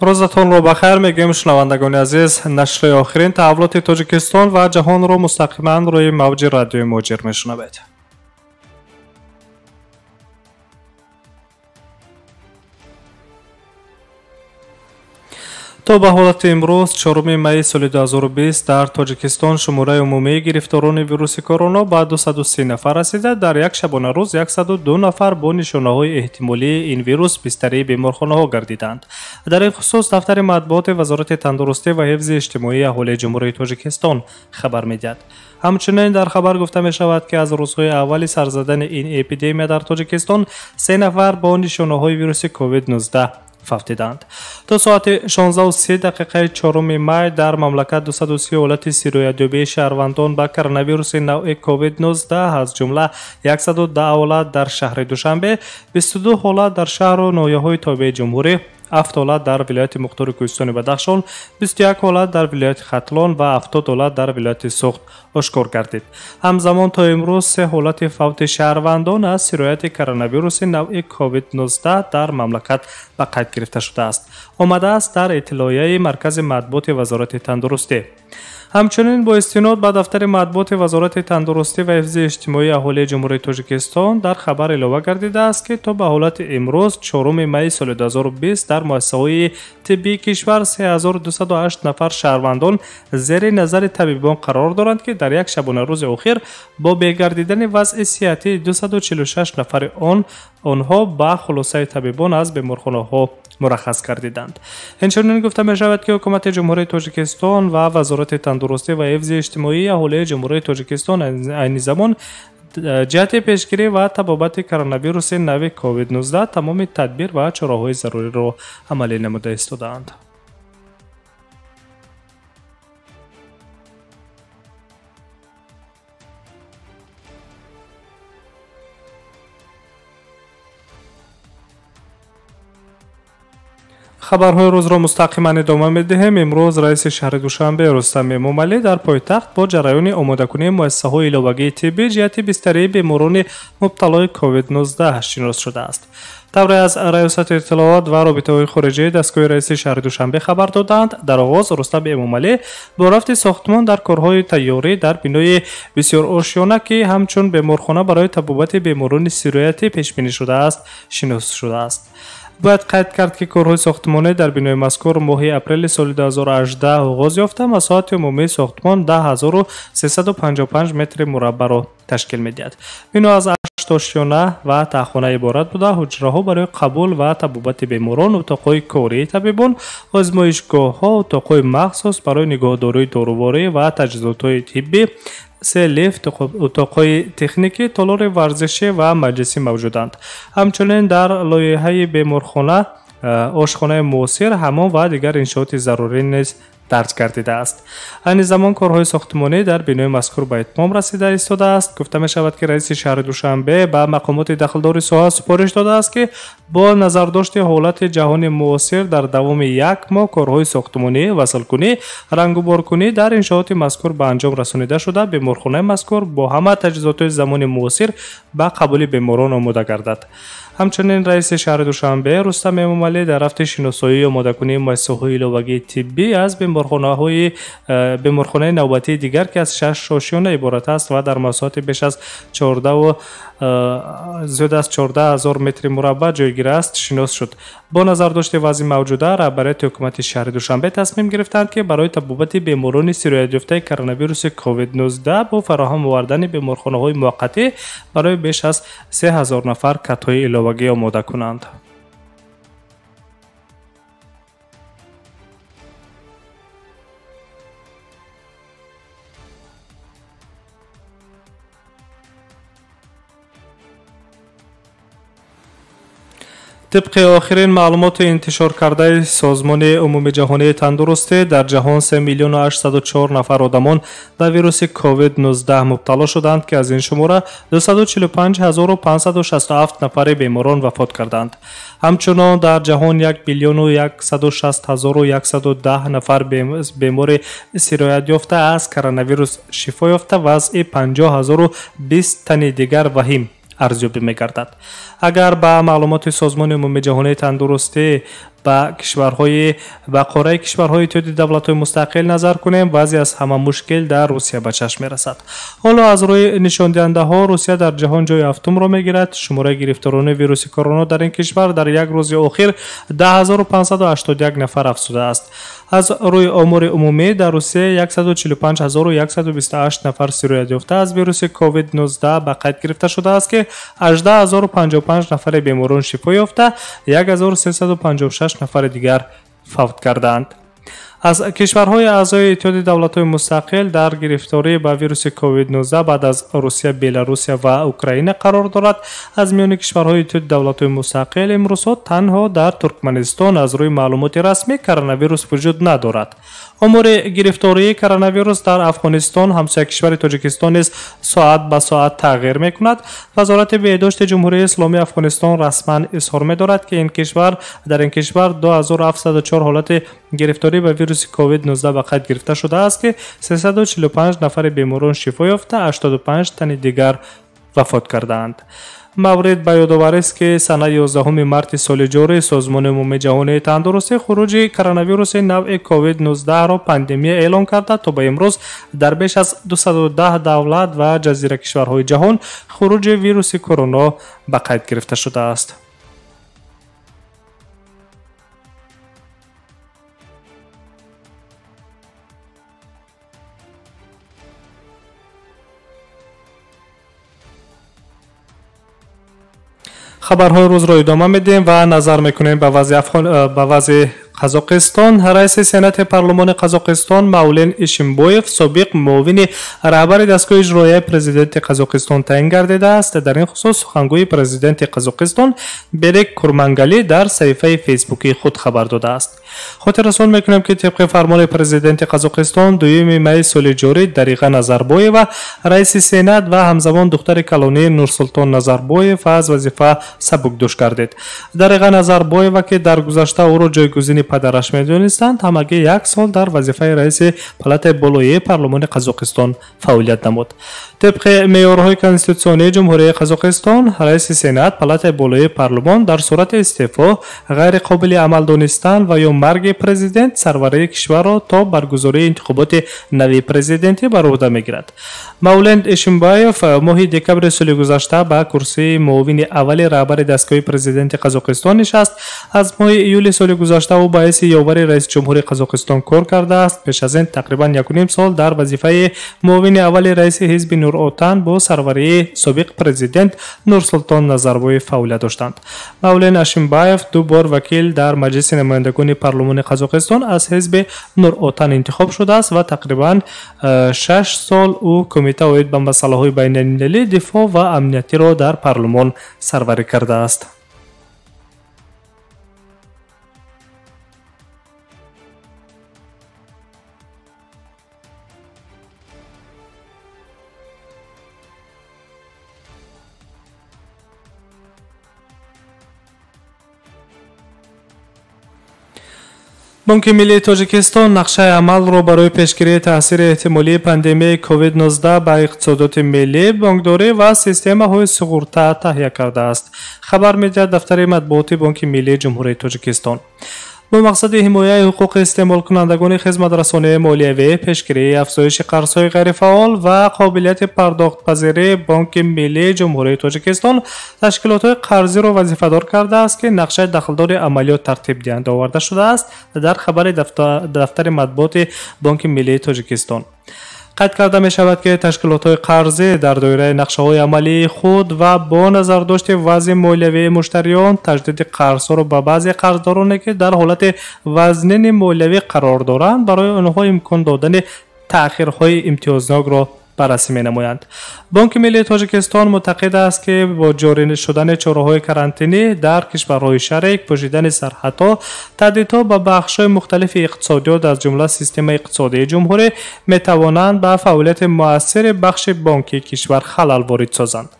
Рӯзатонро ба хайр мегӯем, шунавандагони азиз. Нашри охирин таҳаввулоти Тоҷикистон ва ҷаҳонро мустақиман рӯи мавҷи радиои Муҳоҷир мешунавед. То ба ҳолати имрӯз 4 майи соли 2020 дар Тоҷикистон шумораи умумии гирифторони вируси корона ба 230 нафар расида, дар як шабонарӯз 102 нафар бо нишонаҳои эҳтимолии ин вирус бистарии беморхонаҳо гардиданд. Дар ин хусус дафтари матбуоти Вазорати тандурустӣ ва ҳифзи иҷтимоии аҳолии Ҷумҳурии Тоҷикистон хабар медиҳад. Ҳамчунин дар хабар гуфта мешавад, ки аз рӯзҳои аввали сарзадани ин эпидемия дар Тоҷикистон 3 нафар бо нишонаҳои вируси COVID-19 фавтиданд. То соати 16:30 дақиқаи 4 май дар мамлакат 230 ҳолати сироятёбии шаҳрвандон ба коронавируси навъи COVID-19, аз ҷумла 110 ҳолат дар шаҳри Душанбе, 22 ҳолат дар шаҳру ноҳияҳои тобеи ҷумҳурӣ, 7 ҳолат дар вилояти Мухтори Кӯҳистони Бадахшон, 21 ҳолат дар вилояти Хатлон ва 70 ҳолат дар вилояти Суғд ошкор гардид. Ҳамзамон то имрӯз 3 ҳолати фавти шаҳрвандон аз сирояти коронавируси навъи COVID-19 дар мамлакат ба қайд гирифта шудааст. Омадааст дар иттилоияи Маркази матбуоти Вазорати тандурустӣ. Ҳамчунин бо истинод ба дафтари матбуоти Вазорати тандурустӣ ва ҳифзи иҷтимоии аҳолии Ҷумҳурии Тоҷикистон дар хабар илова гардидааст, ки то ба ҳолати имрӯз 4 майи соли 2020 дар муассисаҳои тиббии кишвар 3208 нафар шаҳрвандон зери назари табибон қарор доранд, ки дар як шабонарӯзи охир бо бегардидани вазъи сиҳатии 246 нафари онҳо ба хулосаи табибон аз беморхонаҳо мураххас гардиданд. Инчунин гуфта мешавад, ки Ҳукумати Ҷумҳурии Тоҷикистон ва Вазорати тандурустӣ ва ҳифзи иҷтимоии аҳолии Ҷумҳурии Тоҷикистон айни замон ҷиҳати пешгирӣ ва табобати коронавируси нави COVID-19 тамоми тадбир ва чораҳои заруриро амалӣ намуда истодаанд. Хабарҳои рӯзро мустақиман идома медиҳем. Имрӯз раиси шаҳри Душанбе Рустам Эмомалӣ дар пойтахт бо ҷараёни омодакунии муассисаҳои иловагии тиббӣ ҷиҳати бистарии беморони мубталои COVID-19 шинос шудааст. Тавре аз Раёсати иттилоот ва робитаҳои хориҷии дастгоҳи раиси шаҳри Душанбе хабар доданд, дар оғоз Рустам Эмомалӣ бо рафти сохтмон дар корҳои тайёрӣ дар бинои бисёрошёна, ки ҳамчун беморхона барои табобати беморони сироятӣ пешбинӣ шудааст, шинос шудааст. Бояд қайд кард, ки корҳои сохтмонӣ дар бинои мазкур моҳи апрели соли 2018 оғоз ёфта, масоҳати умумии сохтмон 10355 метри мураббаъро ташкил медиҳад. Бино аз 8 ошёна ва таҳхона иборат буда, ҳуҷраҳо барои қабул ва табобати беморон, утоқҳои кории табибон, озмоишгоҳҳо, утоқҳои махсус барои нигоҳдории доруворӣ ва таҷҳизотҳои тиббӣ, 3 лифт, утоқҳои техникӣ, толори варзишӣ ва маҷлисӣ мавҷуданд. Ҳамчунин дар лоиҳаи беморхона ошхонаи муосир, ҳамом ва дигар иншооти зарурӣ низ дарҷ гардидааст. Айни замон корҳои сохтмонӣ дар бинои мазкур ба итмом расида истодааст. Гуфта мешавад, ки раиси шаҳри Душанбе ба мақомоти дахлдори соҳа супориш додааст, ки бо назардошти ҳолати ҷаҳони муосир дар давоми як моҳ корҳои сохтмонӣ, васлкунӣ, рангуборкунӣ дар иншооти мазкур ба анҷом расонида шуда, беморхонаи мазкур бо ҳама таҷҳизотҳои замони муосир ба қабули беморон омода гардад. Ҳамчунин раиси шаҳри Душанбе Рустам Эмомалӣ дар рафти шиносоии омодакунии муассисаҳои иловагии тиббӣ аз беморхонаи навбатии дигар, ки аз 6 ошёна иборат аст ва дар масоҳати беш аз зиёд аз 14 000 метри мураббаъ ҷойгир аст, шинос шуд. Бо назардошти вазъи мавҷуда раҳбарияти ҳукумати шаҳри Душанбе тасмим гирифтанд, ки барои табобати беморони сироятёфтаи коронавируси COVID-19 бо фароҳам овардани беморхонаҳои муваққатӣ барои беш аз 3000 нафар катҳои иловагӣ омода кунанд. Тибқи охирин маълумоти интишоркардаи Созмони умумиҷаҳонии тандурустӣ, дар ҷаҳон 3 804 нафар одамон ба вируси COVID-19 мубтало шуданд, ки аз ин шумора 245 567 нафари беморон вафот карданд. Ҳамчунон дар ҷаҳон 1 160 110 нафар бемори сироятёфта аз коронавирус шифо ёфта, вазъи 50 020 тани дигар ваҳим арзёбӣ мегардад. Агар ба маълумоти Созмони умумиҷаҳонии тандурустӣ Ба кишварҳои ба қораи кишварҳои Иттиҳоди давлатҳои мустақил назар кунем, вазъи аз ҳама мушкил дар Русия ба чашм мерасад. Ҳоло аз рӯи нишондиҳандаҳо Русия дар ҷаҳон ҷои ҳафтумро мегирад. Шумораи гирифторони вируси корона дар ин кишвар дар як рӯзи охир 10581 нафар афзудааст. Аз рӯи омори умумӣ дар Русия 145128 нафар сироят ёфта аз вируси COVID-19 ба қайд гирифта шудааст, ки 18055 нафари беморон шифо ёфта, 1356 нафари дигар фавт кардаанд. Аз кишварҳои аъзои Иттиҳоди давлатҳои мустақил дар гирифторӣ ба вируси COVID-19 баъд аз Русия, Беларусия ва Украина қарор дорад. Аз миёни кишварҳои Иттиҳоди давлатҳои мустақил имрӯзҳо танҳо дар Туркманистон аз рӯи маълумоти расмӣ коронавирус вуҷуд надорад. Омори гирифтории коронавирус дар Афғонистон, ҳамсоя кишвари Тоҷикистон, низ соат ба соат тағйир мекунад. Вазорати беҳдошти Ҷумҳурии Исломии Афғонистон расман изҳор медорад, ки дар ин кишвар 2704 ҳолати гирифторӣ ба вируси COVID-19 ба қайд гирифта шудааст, ки 345 нафари беморон шифо ёфта, 85 тани дигар вафот кардаанд. Маврид ба ёдоварист, ки санаи 11 марти соли ҷорӣ Созмони умумии ҷаҳонии тандурустӣ хуруҷи коронавируси навъи COVID-19-ро пандемия эълон карда, то ба имрӯз дар беш аз 210 давлат ва ҷазира кишварҳои ҷаҳон хуруҷи вируси корона ба қайд гирифта шудааст. Хабарҳои рӯзро идома медиҳем ва назар мекунем ба вазъи Қазоқистон. Раиси Сенати парлумони Қазоқистон Маулен Ишимбоев собиқ муовини раҳбари дастгоҳи иҷроияи президенти Қазоқистон таъин гардидааст. Дар ин хусус сухангӯи президенти Қазоқистон Берек Курмангалӣ дар саҳифаи фейсбукии худ хабар додааст. Хотиррасон мекунем, ки тибқи фармони президенти Қазоқистон 2 майи соли ҷорӣ Дариға Назарбоева, раиси Сенат ва ҳамзамон духтари калонии Нурсултон Назарбоев, аз вазифа сабукдӯш гардид. Дариға Назарбоева, ки дар гузашта ӯро ҷойгузини падараш медонистанд, ҳамагӣ як сол дар вазифаи раиси палатаи болоии парлумони Қазоқистон фаъолият намуд. Тибқи меъёрҳои конститутсионии Ҷумҳурии Қазоқистон, раиси Сенат палатаи болоии парлумон дар сурати истеъфо, ғайриқобили амал донистан ва ё марги президент сарварии кишварро то баргузории интихоботи нави президентӣ бар уҳда мегирад. Маулен Ишимбаев моҳи декабри соли гузашта ба курсии муовини аввали раҳбари дастгоҳи президенти Қазоқистон нишаст. Аз моҳи июли соли гузашта ӯ ба ҳайси ёвари раиси ҷумҳури Қазоқистон кор кардааст. Пеш аз ин тақрибан 1,5 сол дар вазифаи муовини аввали раиси ҳизби Нур-Отан бо сарварии собиқ президент Нурсултон Назарбоев фаъолият доштанд. Маулен Ашимбаев ду бор вакил дар Маҷлиси намояндагони парлумони Қазоқистон аз ҳизби Нур-Отан интихоб шудааст ва тақрибан 6 сол ӯ кумита оид ба масъалаҳои байналмилалӣ, дифоъ ва амниятиро дар парлумон сарварӣ кардааст. Бонки миллии Тоҷикистон нақшаи амалро барои пешгирии таъсири эҳтимолии пандемияи COVID-19 ба иқтисодиёти миллӣ, бонкдорӣ ва системаҳои суғурта таҳия кардааст. Хабар медиҳад дафтари матбуоти Бонки миллии Ҷумҳурии Тоҷикистон. Бо мақсади ҳимояи ҳуқуқи истеъмолкунандагони хизматрасонии молиявӣ, пешгирии афзоиши қарзҳои ғайрифаъол ва қобилияти пардохтпазирии Бонки миллии Ҷумҳурии Тоҷикистон ташкилотҳои қарзиро вазифадор кардааст, ки нақшаи дахлдори амалиёт тартиб диҳанд, оварда шудааст дар хабари дафтари матбуоти Бонки миллии Тоҷикистон. Қайд карда мешавад, ки ташкилотҳои қарзӣ дар доираи нақшаҳои амалии худ ва бо назардошти вазъи молиявии муштариён таҷдиди қарзҳоро ба баъзе қарздороне, ки дар ҳолати вазнини молиявӣ қарор доранд, барои онҳо имкон додани таъхирҳои имтиёзнокро баррасӣ менамоянд. Бонки миллии Тоҷикистон муътақид аст, ки бо ҷорӣ шудани чораҳои карантинӣ дар кишварҳои шарик, пӯшидани сарҳадҳо, таҳдидҳо ба бахшҳои мухталифи иқтисодиёт, аз ҷумла системаи иқтисодии ҷумҳурӣ, метавонанд ба фаъолияти муассири бахши бонкии кишвар халал ворид созанд.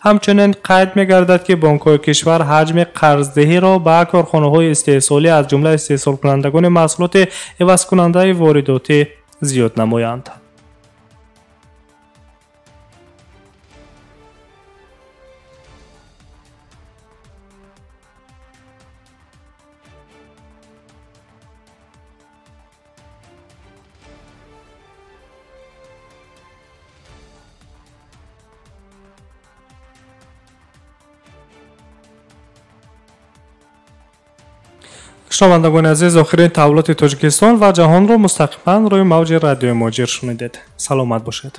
Ҳамчунин қайд мегардад, ки бонкҳои кишвар ҳаҷми қарздиҳиро ба корхонаҳои истеҳсолӣ, аз ҷумла истеҳсолкунандагони маҳсулоти ивазкунандаи воридотӣ зиёд намоянд. Шунавандагони азиз, охирин таҳаввулоти Тоҷикистон ва ҷаҳонро мустақиман рӯи мавҷи Радиои Муҳоҷир шунидед. Саломат бошед.